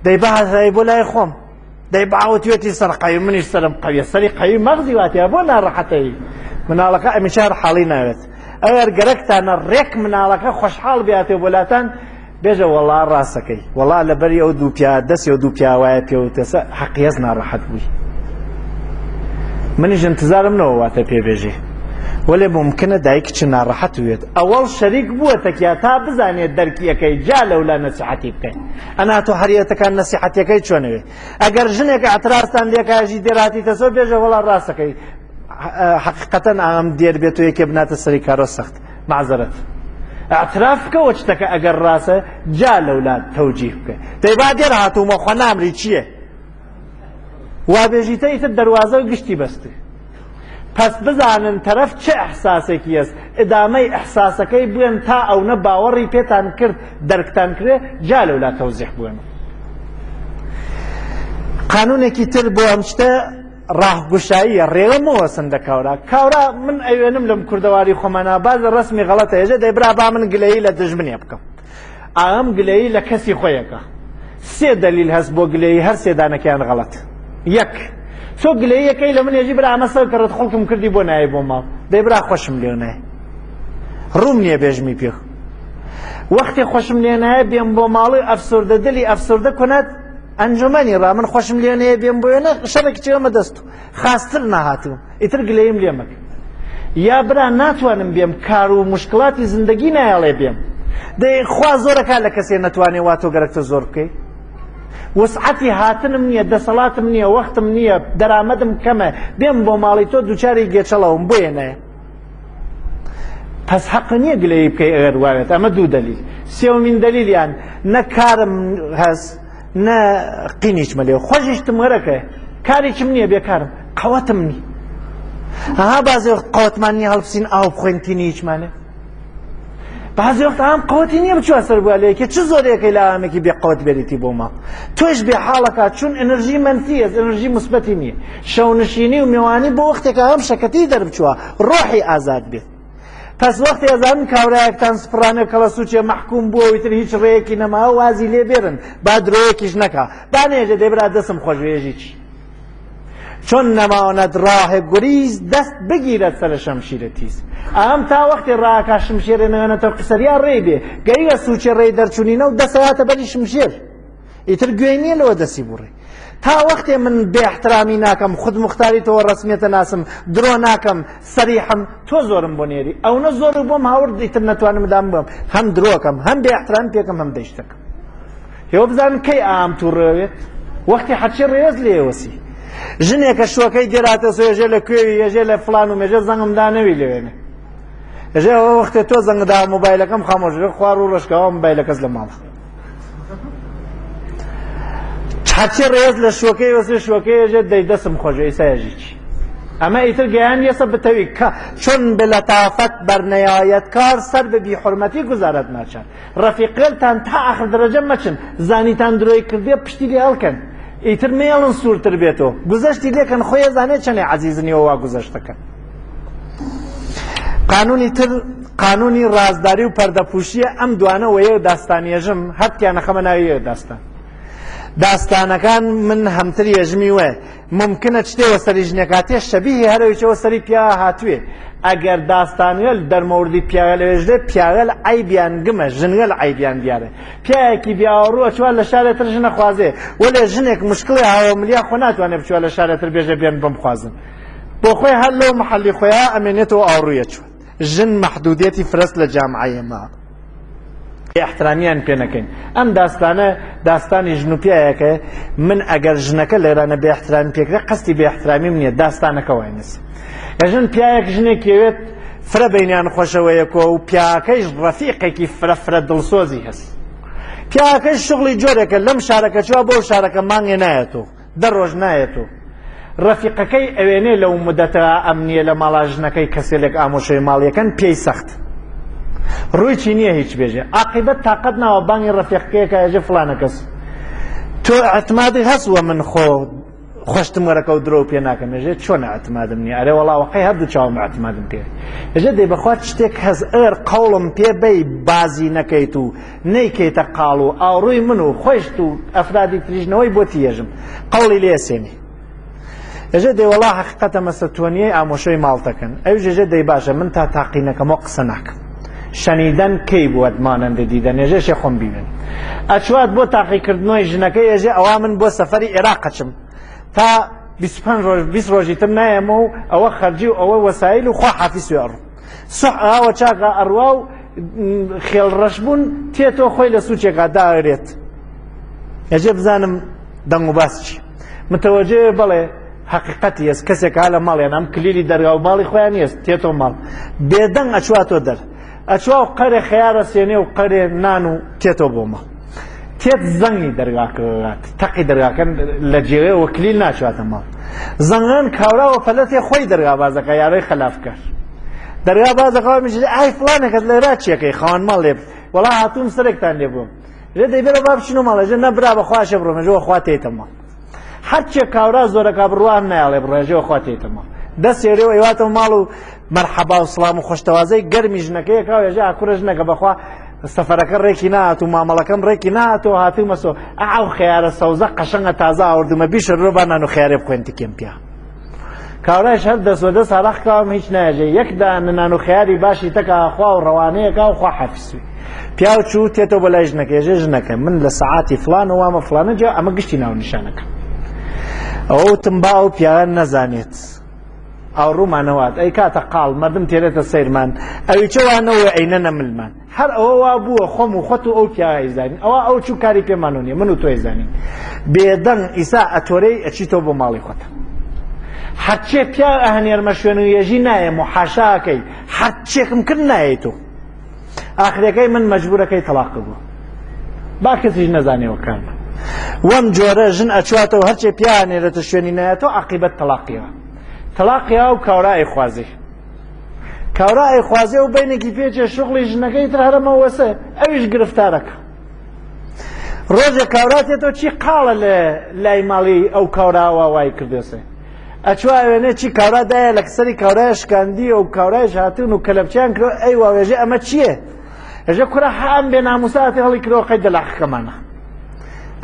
دەی بەهاتای بۆ لای خۆم دەی باوتوێتی سەر قەوی منیش سەرم قەویە سەری قەوی مەغزی واتە بۆ ناڕەحەتەی مناڵەکە ئەمیشە هەر حاڵی ناوێت ئەگەر گەرەکتانە ڕێک مناڵەکە خۆشحاڵ بێاتێ بۆلاتان بێژە وەڵا ڕاستەکەی وەڵا لەبەری ئەو دوو پیا دەستی ئەو دوو پیاوایە پێوتەسە حەقیەز ناڕەحەت بووی منیش انتظارم نەوە واتە پێ بێژێ وەلێ ممکنە دایک چ ناڕەحەت وێت ئەوەڵ شەریک بووە تەکیا تا بزانێت دەرکیەکەی جا لەولا نەسیحەتی بکەین ئەنا تۆ هەریەتەکان نەسیحەتەکەی چۆنەوێ ئەگەر ژنێک اعتراستان لێکاژی دێراتی تەسۆ بێژە وەڵا ڕاستەکەی حقیقەتەن ئام دێر بێت و یەکێ بناتە سەری کارۆ سەخت معذرەت اعتراف بکەوە شتەکە ئەگەر ڕاستە جا لەولا تەوجیه بکە دەی با دێر هاتوومە خۆ نامری چییە وا بێژیتە ئیتر دەروازە و گشتی بەستی پس بزانن تەرەف چه ئەحساسێکی ئەست ئدامەی ئەحساسەکەی بوێن تا ئەونە باوەڕی پێتان کرد دەرکتان کرێ جا لەولا تەوزیح بوێن قانونێکی تر بۆ ئەم شتە ڕاهگوشاییە ڕێوە مەوەسن لە کاورا کاورا من ئەوێنم لەم کوردەواری خۆمانە باز ڕسمی غەڵەتە ێژە دەی برا با من گلەیی لە دژمنێ بکەم ئەم گلەیی لە کەسی خۆیەکە سێ دەلیل هەست بۆ گلەیی هەر سێ دانەکەیان غەڵەت یەک تۆ گلەیەکەی لە من ێژی برا ئەمە سەر کەڕت خڵکم کردی بۆ نایە بۆ ماڵ دەی برا خۆشم لێ نایە ڕووم نییە بێژمی پێ وەختی خۆشم لێ نایە بێم بۆ ماڵی ئەفسوردە دلی ئەفسوردە کونات ئەنجومەنی ڕا من خۆشم لێ نەیە بێم بۆ وێنە شەڕێکی چێمە دەست و خاستر نەهاتوو ئیتر گلەییم لێ مەکە یا برا ناتوانم بێم کار و مشکلاتی زندگی نایەڵێ بێم دەی خوا زۆرەکە لە کەسێ نەتوانێ وا تۆ گەرەکتە زۆر بکەی وسعەتی هاتنم نییە دەسەڵاتم نییە وەختم نییە دەرامەدم کەمە بێم بۆ ماڵی تۆ دووچاری گێچەڵەوم بۆیە نایە پس حەق نییە گلەیی بکەی ئەگەر واوێت ئەمە دوو دەلیل سێومین دەلیلیان نە کارم هەست نە قینیچمە لێ خۆشیشتم وەرەکە کارێکم نییە بێکارم قەوەتم نی ها بازی وەخت قەوەتمان نییە هەڵبسین ئاو بخۆین تینی هیچمانێ بعضی وەخت ئام قەوەتی نییە بچوە سەر بووە لەیەکێ چ زۆرێکەی لە ئامێکی بێ قەوەت بێریتی بۆ ماڵ تۆش بێ حاڵەکە چون ئەنرژی منفیە ئەنرژی مثبەتی نییە شەونشینی و میوانی بۆ وەختێکە هەم شەکەتی دەربچووە ڕۆحی ئازاد بێت پس وەختی ئەزانن کاورایەکتان سپڕانە کەڵە سوچێ مەحکوم بووە ئیتر هیچ ڕێیەکی نەماوە وازی لێ بێرن با درۆیەکیش نەکا با نێژە دەی برا دەسم خۆش وێژی چی چون نماند راه گریز دەست بگیرە سەر شەمشیرە تیز ئەم تا وەختی ڕاکا شمشێرە نەوێنەتەوە قسەریا ڕێی بێ گەیوە سوچێ ڕێی دەرچوونینە و دەسەواتە بەری شمشێر ئیتر گوێی نییە لەوە دەسی بوڕێ تا وەختێ من بێ احترامی ناکەم خود مختاری تۆ ڕسمیەتە ناسم درۆ ناکەم سەریحم تۆ زۆرم بۆ نێری ئەو نە زۆر بۆم هاورد ئیتر نەتوانم دام بم هەم درۆکەم هەم بێ احترام پێکەم هەم دەیشتەکەم هێوە بزانن کەی ئام تووڕێوێت وەختی حەچی ڕێز لێوەسی ژنێکە شوەکەی دێراتە سۆێژێ لە کوێوی یێژێ لە فلان و مێژە زەنگم دانەوی لەوێنێ ژێ ئەوە وەختێ تۆ زەنگدا مۆبایلەکەم خامۆش خوار و ڕشکەوە مۆبایلەکەس لە ماڵ هەرچی ڕێز لە شوەکەی وەسێ شوەکەی ێژێت دەی دەسم خۆش ئیسا ێژی چی ئەمە ئیتر گەیان یەسە بتەوی کە چون بە لەتافەت بەرنەیایەت کار سەر بە بیحورمەتی گوزارەت ناچار ڕەفیقێلتان تا ئاخر دەرەجە مەچن زانیتان درۆی کردێ پشتی لێ هەڵکەن ئیتر مێڵن سوورتر بێتەوە گوزەشتی لێکەن خۆی زانێت چەنێ عەزیزنیەوە وا گوزەشتەکەن قانونی تر قانونی ڕازداری و پەردەپوشیە ئەم دوانە وە یەک داستان یەژم هەرتیان نەخەمە ناوی یەک داستان داستانەکان من هەمتر یەژمی وێ ممکنە شتێ وە سەری ژنێکاتێ شەبیهی هەرەویچەوە سەری پیا هاتوێ ئەگەر داستانگەل دەرمەوردی پیاگە لەوێژدێ پیاگەل عیبیان گمە ژنگەل عیبیان دیارە پیاوێکی بیاوەڕووە چوار لە شارێ تر ژنە خوازێ وەلێ ژنێک مشکڵێ هاوە ملیا خۆ ناتوانێت بچوە لە شارێ تر بێژە بێن بمخوازن بۆ خۆی هەر لەو محەلی خۆیا ئەمێنێتەوە ئاوڕوویە چوە ژن مەحدودیەتی فرەس لە جامعەی ئێمە احترامیان پێ نەکەین ئەم داستانە داستانی ژن و پیاوێکە من ئەگەر ژنەکە لێرانە بێ احترامی پێکرێ قەستی بێ احترامیم نییە داستانەکە وای نس ژن پیاوێک ژنێک یەوێت فرە بینیان خۆشەوەیەکۆ و پیاکەیش ڕەفیقێکی فرە فرە دڵسۆزی هەست پیاکەش شغڵی جۆرێکە لەم شارەکە چوە بۆ شارەکە مانگێ نایەتەوە دە ڕۆژ نایەت و ڕەفیقەکەی ئەوێنێ لەو مدەتە ئەمنیە لە ماڵا ژنەکەی کەسێلێک ئامۆشەی ماڵیەکەن پێی سەخت ڕووی چی نییە هیچ بێژێ عاقبەت تاقەت ناوە بانگی ڕەفیقەکەیەکە ئێژێ فڵانە کەس تۆ اعتمادی هەس وە من خۆ خۆشتم وەرەکە و درۆ پێ ناکەم. ێژێ چۆن اعتمادم نییە؟ ئەرێ وەڵا وەقەی هەردوو چاوم اعتمادم پێ. ێژێ دەی بەخوا شتێک هەز ئەگەر قەوڵم پێ بەی بازی نەکەیت و نەیکەیتە قاڵ و ئاوڕووی من و خۆشت و ئەفرادی تریژنەوەی بۆ تیێژم قەوڵی لێسێنی. ێژێ دەی وەڵا حەقیقەتە مەسە تۆنیەی ئامۆشۆی ماڵتەکەن. ئەویش ێژێ دەی باشە من تا تاقی نەکەمەوە قسە ناکەم. شەنیدەن کەی بووەت مانەندە دیدەن ێژێ شێ خۆم بیوێن. ئەچوات بۆ تاقیکردنەوەی ژنەکەی ێژێ ئەوا من بۆ سەفەری عێراق ئەچم تا 25 ڕۆژ 20 ڕۆژی تر نایەمەوە و ئەوە خەرجی و ئەوە وەسایل و خوا حافیز وێ ئەڕۆ. سوح ئاوە چاکا ئەڕوا و خێڵ ڕەش بوون تێتۆ خۆی لە سوچێکا داگرێت. ێژێ بزانم دەنگ و باس چی. متەوەجێ بەڵێ حقیقەتی ئێس کەسێک ها لە ماڵیان ئەم کلیلی دەرگا و ماڵی خۆیان ئێس تێتۆ ماڵ بێدەنگ ئەچواتۆ دەر ئەچوا و قەرێ خەیارە سێنێ و قەرێ نان و تێتۆ بۆ ماڵ تێت زەنگی دەرگاکەات تەقی دەرگاکەن لە جێوێ وە کلیل ناچواتە ماڵ زەنگان کاوراوە پەلەتێ خۆی دەرگا بازەکە یارەی خەلافکار دەرگا بازەکە میژێ ئای فڵانێکەت لێرا چیەکەی خاوەن ماڵ لێ وەڵا هاتووم سەرێکتان لێ بووم ژێ دەیبێرە با بچینەوە ماڵێ ژێ نە برا بەخواشێ بڕۆمە ژێ وەخوا تێتە ماڵ هەرچێ کاورا زۆرەکە بڕوام نایڵێ بڕۆ ژێ وەخوا تێتە ماڵ دەست ێرێ و ئەیواتەوە ماڵ و مەرحەبا و سڵام و خۆشتەوازەی گەرمی ژنەکەیەکا و ێژێ ئاکورە ژنەکە بەخوا سەفەرەکە ڕێکی نهات و مامەڵەکەم ڕێکی نهات و هاتوومەسۆ ئەو خەیارە سەوزە قەشەنگە تازە ئاوردومە بیشەرۆ با نان و خەیارێ بخوێن تکێم پیا. کاورایش هەر دەست وە دەست هەرەخ کاوم هیچ نایەژێ یەک دانە نان و خەیاری باشی تەکا خوا و ڕەوانەیەکا و خوا حەفیسوی. پیاو چوو تێتەوە بە لای ژنەکە ێژێ ژنەکە من لە سەعاتی فلان و وامە فلانە جا ئەمە گشتی ناو نیشانەکە. ئەوە وتم با ئەو پیاوە نەزانێت. ئەو ڕوومانەوات ئەی کاتە قاڵ مردم تێرێتە سەیرمان ئەوی چەوانەوە ئەینەنە ملمان. هەر ئەوە وا بووە خۆم و خۆت و ئەو پیاوە ئەیزانین ئەوە ئەو چوو کاری پێمانەوە نییە من و تۆ ئەیزانین. بێدەنگ ئیسا ئەتۆرەی ئەچیتەوە بۆ ماڵی خۆت. هەرچێ پیاو ئەهنێرمە شوێن و یەژی نایەم و حاشاکەی هەرچێکم کرد نایەیت و ئاخرەکەی من مەجبورەکەی تەلاق بوو با کەسیش نەزانێەوە کارمە. وەم جۆرە ژن ئەچواتەوە هەرچێ پیاوە نێرێتە شوێنی نایەتەوە عاقیبەت تەلاقیەوە تەلاقیەوە و کاورا ئەیخوازێ. کاورا ئەیخوازێ و بینێکی پێچێ شغڵی ژنەکەی تر هەرەمە وەسە ئەویش گرفتارەکە. ڕۆژێ کاورا تێتەوە چی قاڵە لە لای ماڵی ئەو کاوراوە وای کردێسێ. ئەچوا ئەوێنێ چی کاورا دایە لە سەری کاورای شکاندی و کاورایش هاتوون و کەلەپچیان کرد ئەی واوێژێ ئەمە چییە؟ ئەژێ کورە ئەم بێ ناموساتی هەڵی کرۆ قەی دەلاقەکەمانە.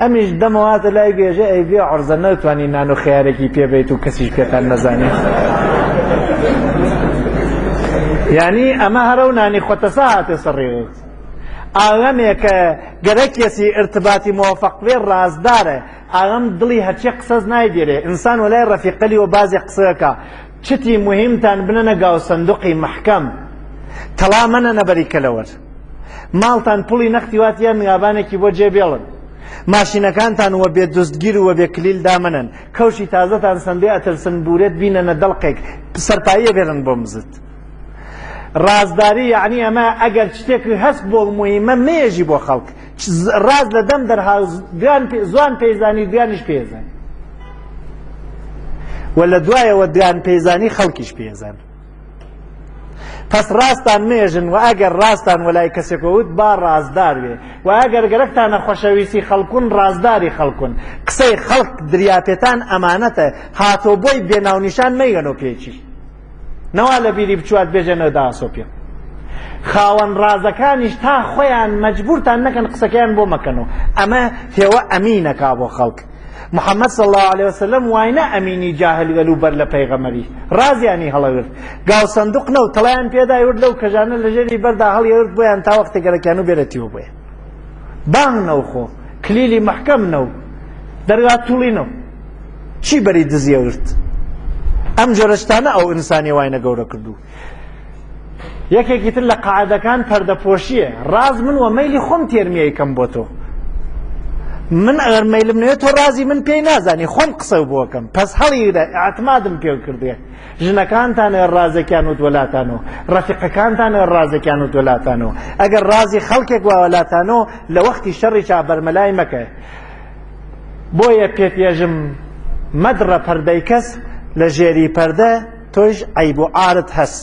ئەمیش دەمەواتە لای بێژێ ئەی بێ عرزە نەتوانی نان و خەیارێکی پێ بیت و کەسیش پێتان نەزانێت. یعنی ئەمە هەرە و نانی خۆتەسا هاتێ سەڕێوە. ئاغەمێکە گەرەکێسی ارتباطی موفق بێ ڕازدارە ئاغەم دڵی هەرچێ قسەز نایدێرێ ئینسان وەلای ڕەفیقەلی و بازێ قسەکە چتی مهمتان بنەنە گاو سندوقی محکەم تەڵا مەنەنە بەری کەلەوەر ماڵتان پوڵی نەختی واتیان نگابانێکی بۆ جێ بێڵن ماشینەکانتان وە بێ دزگیر و وە بێ کلیل دامەنن کەوشی تازەتان سندێ ئەترسن بورێت بینەنە دەڵقێک سەرپاییە بێرن بۆ مزت. ڕازداری یعنی ئەمە ئەگەر شتێک هەست بۆ مهمە مێژی بۆ خەڵک ڕاز لە دەم دەرها زوان پێزانی دویانیش پێزانی و لە دوایەوە دویان پێزانی خەڵکیش پێزان. پس ڕاستان مێژن و ئەگەر ڕاستان وەلای کەسێکەوت با ڕازدار بێ و ئەگەر گەرەکتانە خۆشەویستی خەڵکون ڕازداری خەڵکون قسەی خەڵک دریاپێتان ئەمانەتە هاتۆ بۆی بێناونیشان مەیگەنەوە پێچی نەوا لە بیری بچوات بێژێنەوە داسۆ پێ. خاوەن ڕازەکانیش تا خۆیان مەجبورتان نەکەن قسەکەیان بۆ مەکەنەوە. ئەمە هێوە ئەمینەکا بۆ خەڵک. محەممەد صلی الله علیه وسلم واینە ئەمینی جاهل گەل و بەر لە پەیغەمەری ڕازیانی هەڵەگرت گاو سندوق نەو تەڵیان پێدای ورد لەو کەژانە لە ژێری بەردا هەڵیەرد بۆیان تا وەختێک گەرەکیان و بێرەتیوە بۆیە بانگ نەوخۆ کلیلی محکەم نەو دەرگا توڵی نەو چی بەری دزیەورد ئەم جۆرە شتانە ئەو ئینسانی واینە گەورە کردو. یەکێکی تر لە قاعدەکان پەردەپۆشیە ڕاز من وە مەیلی خۆم تێرمیەکەم بۆ تۆ من ئەگەر مەیلم نەوێت تۆ ڕازی من پێی نازانی خۆم قسە بۆکەم پس هەڵیرە اعتمادم پێ کردێ ژنەکانتان ئەگەر ڕازێکیان وت وەلاتانەوە ڕەفیقەکانتان ئەگەر ڕازێکیان وت وەلاتانەوە ئەگەر ڕازی خەڵکێک وا وەلاتانەوە لە وەختی شەڕی چا بەرمەلای مەکە بۆیە پێت ێژم مەدڕە پەردەی کەس لە ژێری پەردە تۆیش عەیب و عارت هەس.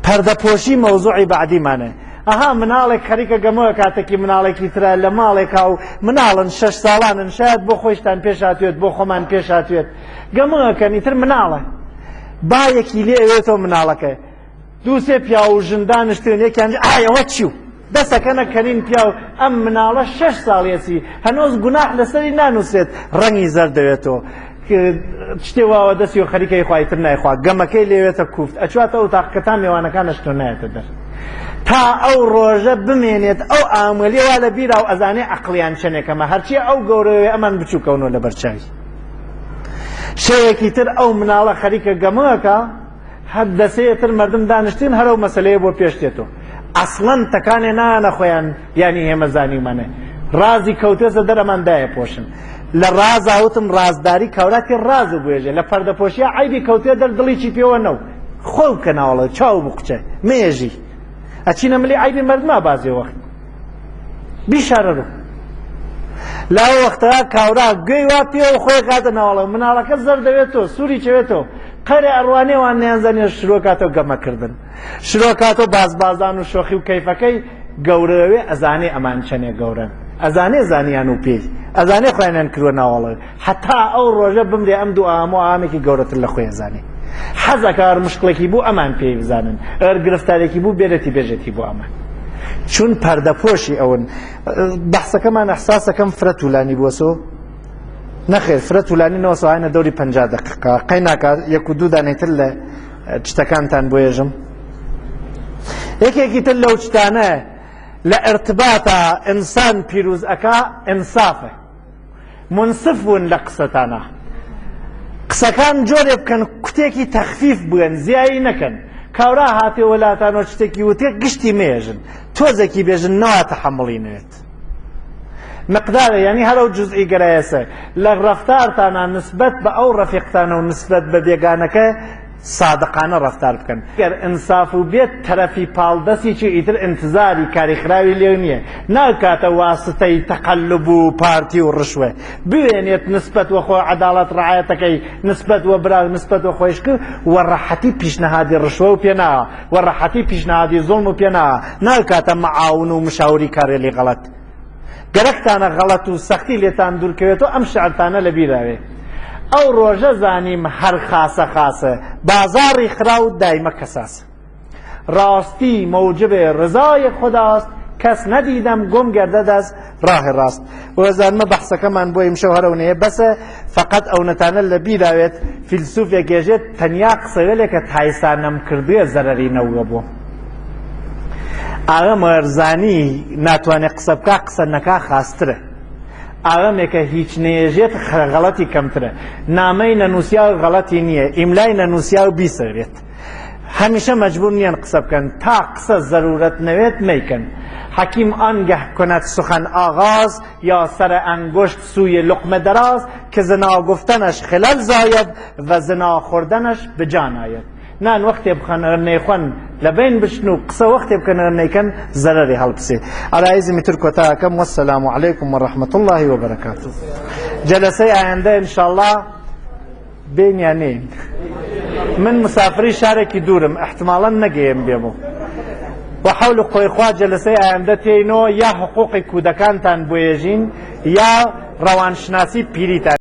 پەردەپۆشی مەوزوعی بەعدیمانە. ئەها مناڵێک خەریکە گەمەوە کاتێکی مناڵێکی ترە لە ماڵێکا و مناڵن شەش ساڵانن شاید بۆ خۆشتان پێش هاتوێت بۆ خۆمان پێش هاتوێت گەمەکەن ئیتر مناڵە باەکی لێ ئەوێتەوە مناڵەکە دووسێ پیاو و ژن دانیشتوێن یەکیان ئایەوە چی و دەسەکەنە کەنین پیاو ئەم مناڵە شەش ساڵیەسی هەنۆز گوناح لەسەری نانووسێت ڕەنگی زەردەوێتەوە شتێ واوە دەستی و خەریکەی خوای تر نایخوا گەمەکەی لێوێتە کوفت ئەچواتە ئەو تاقەکە تا مێوانەکان نەشتۆ نایەتە دەر تا ئەو ڕۆژە بمێنێت ئەو ئامەلی وا لە بیرا و ئەزانێ عەقڵیان چەنێکەمە هەرچی ئەو گەورەوێ ئەمان بچووکەونەوە لە بەرچاوی شەوێکی تر ئەو مناڵە خەریکە گەمەکە هەر دەسەیە تر مردم دانیشتین هەر ئەو مەسلەیە بۆ پێش تێتەوە ئەسڵەن تەکانێ نانە خۆیان یانی ئێمە زانیومانە ڕازی کەوتێسە دەرەمان دایە پۆشن لە ڕازا وتم ڕازداری کاوراتی ڕاز و بێژێ لە پەردەپۆشیە عیبی کەوتێ دەر دڵیی پێوە نەو خۆ بکە ناوەڵە چاو بقچە مێژی ئەچینە ملی عیبی مردما بازێ وەخت بیشارەرو لاو وەختە کاورا گوێی وا پێوە خۆی کاتە ناوەڵە مناڵەکە زەردەوێتەوە سووری چەوێتەوە قەرێ ئەڕوانێ وان نیانزانێ شرۆکاتەوە گەمەکردن شرۆکاتەوە بازبازان و شۆخی و کەیفەکەی گەورەوێ ئەزانێ ئەمان چەنێ گەورەن ئەزانێ زانیان و پێی ئەزانێ خۆیانیان کردوە ناوەڵە هەتا ئەو ڕۆژە بمرێ ئەم دوو ئامۆ ئامێکی گەورەتر لە خۆی ئەزانێ حەزەکە ئەر مشکڵێکی بوو ئەمان پێی بزانن ئەر گرفتارێکی بوو بێرەتی بێژێتی بۆ ئەمان چون پەردەپۆشی ئەون بەحسەکەمان ئەحساسەکەم فرە تولانی بووەسۆ نەخێر فرە تولانی نەوەسەوانە دەوری پ دقیقە قەی ناکات یەک و دوو دانێتر لە شتەکانتان بۆێژم یەکێکی تر لەو شتانە لە ارتباطە ئینسان پیروز ئەکا ئینسافە منصف بوون لە قسەتانە قسەکان جۆرێ بکەن کوتێکی تەخفیف بوێن زیایی نەکەن کاورا هاتێ وەلاتانەوە شتێکی وتێ گشتی مێژن تۆزێکی بێژن نەوا تەحەموڵی نەوێت مقدارە یعنی هەر ئەو جزئی گەرایەسە لە ڕەفتارتانە نسبەت بە ئەو ڕەفیقتانە و نسبەت بە بێگانەکە سادقانە ڕەفتار بکەن گەر ئینساف و بێت تەرەفی پاڵدەسیکی ئیتر ئینتزاری کاری خراوی لێ نییە ناکاتە واسطەی تەقەلب و پارتی و ڕشوە بوێنێت نسبەت وە خۆ عەداڵەت ڕعایەتەکەی نسبەت وە برا نسبەت وە خۆیشک وە ڕەحەتی پیشنهادی ڕشوە و پێنا وە ڕەحەتی پیشنهادی زوڵم و پێنا ناکاتە معاون و مشاوری کارێلی غەڵەت گەرەکتانە غەڵەت و سەختی لێتان دوورکەوێتەوە ئەم شعرتانە لە بیراوێ ئەو ڕۆژە زانیم هەر خاسە خاسە بازاڕی خراو دایمە کەساسە ڕاستی موجب ڕزای خداست کەس نەدیدەم گوم گەردەد از راه ڕاست وەزانمە بەحسەکەمان بۆ ئیمشەو هەرەونەیە بەسە فقط ئەو نەتانە لە بیراوێت فیلسوفێک گێژێت تەنیا قسەوێلێکە تایسانەم کردوێ زەرەری نەوگە بۆ ئاغە مەرزانی ناتوانێت قسە بکا قسە نەکا خاسترە ئاغەمێکە هیچ نێژێت غەڵەتی کەمترە نامەی نەنووسیا غەڵەتی نییە ئیملای نەنووسیا و بیسەرێت هەمیشە مەجبور نییەن قسە بکەن تا قسە زەرورەت نەوێت مەیکەن حەکیم آنگه کند سخن آغاز یا سر انگشت سوی لقمه دراز که زنا گفتنش خلل زاید و زنا خوردنش به جان آید نان وەختێ بخەن نەیخۆن لە بین بچن و قسە وەختێ بکەن نەیکەن زەرەری هەڵبسێ ئەرایزمی تر کۆتاکەم وەسەلام علیکم وەڕەحمەت الله وبرکاته جەلەسەی ئایندە انشاءالله بێن یان نێن من مسافری شارێکی دوورم احتمالا نەگەیەم بێمەوە وە حەول قۆی خوا جەلەسەی ئایندە تێینەوە یا حقوقی کودەکانتان بۆیێژین یا ڕەوانشناسی پیریتان.